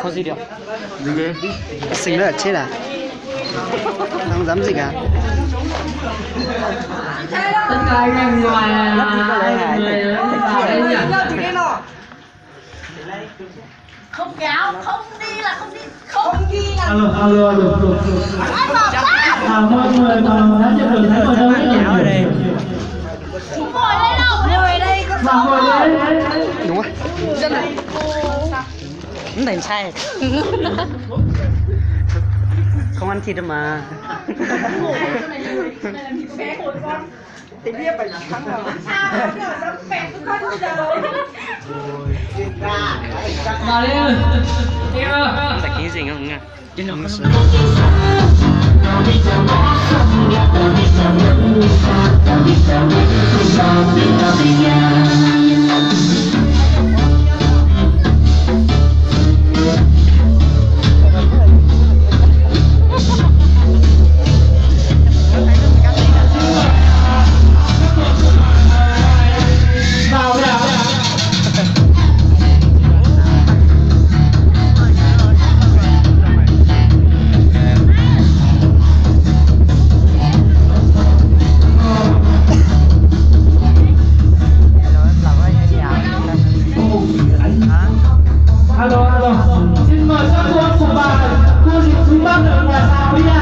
Không gì được. Xinh đó chết à? Không dám dịch à? Tất cả anh em ngoài, à, Lắp gì cho anh Hải? Anh Hải. Không kéo, không đi là không đi, không đi là... Alo, alo, alo. Ai mà bắt? À, mọi người mà nói chuyện được thấy mọi người nói chuyện được. Ngồi đây đâu? Ngồi đây, con... Mà ngồi đây. Đúng rồi. Rất là... Không ăn thịt đâu mà. Mà đi. Tao ký gì không nha. Alo, alo. Xin mời các cô, cô bà, cô dì chú bác ở ngoài sau đi ạ.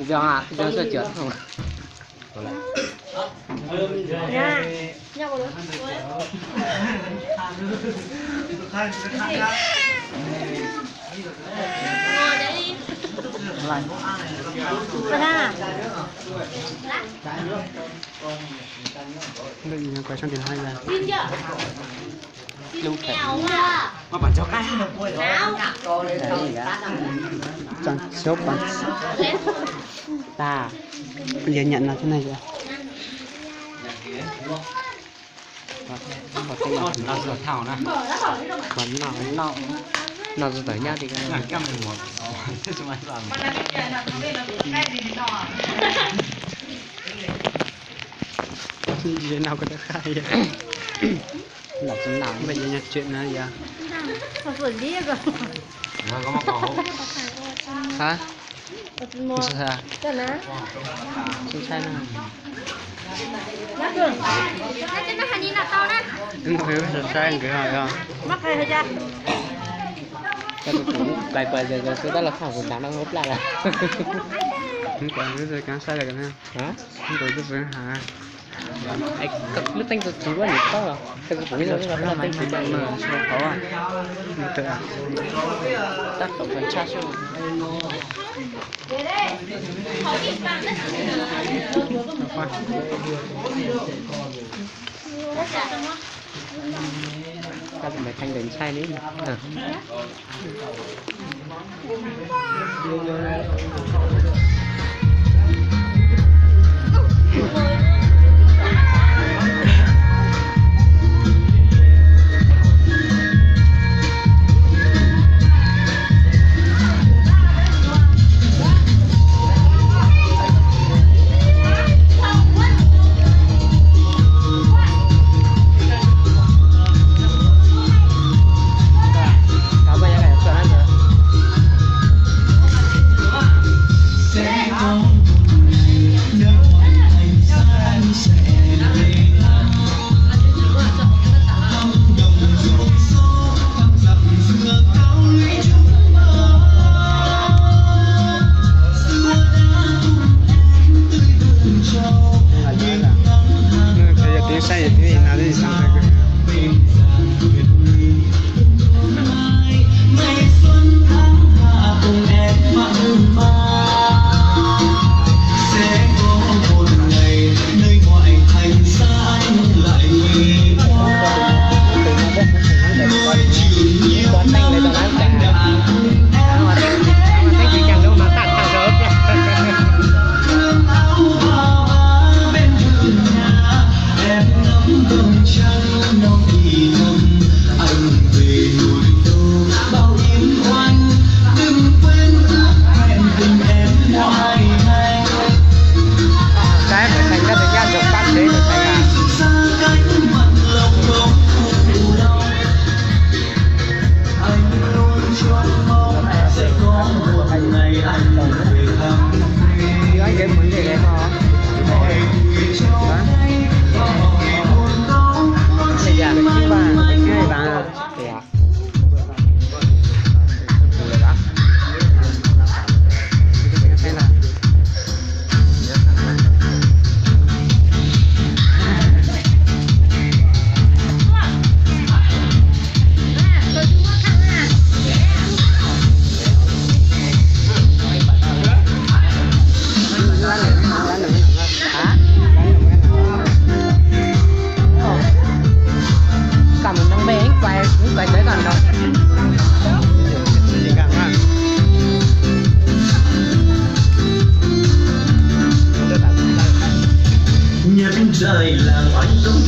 Giòn à, giòn sơ trưởng không? Ngồi đây đi. Ntawm no kuv tshooj tis no yog lub kawm, tsoom xyoob pas tas, yog nyam no thiab na yog. Noj txog thaum na, noj txog thaum nyab li. Noj kuv twb qab yog. Npaj yog nyog tseem na yog. Ha? Ntshai na. Saib nkawd ho yog. Koj tus kuv plais pas ces kuv tab los thaj kuv ntav no ua plaj lawm. Kuv saib lawm. Kuv tus xwb ha. Lub teeb tus txiv ua niam tau los koj tus kuv ib leeg lub teeb tus txiv. Tab tom tshaj xwb. Koj tus me theej ntawd ntshai li. Yog tib saib yog tib no li. Saib tus Theej, koj tus nyab ntug pab tsev tus Theej a. Kom mus nrog npe ib kuais, ib kuais tawv kom nrog. Nhà bên trời là ngoài sông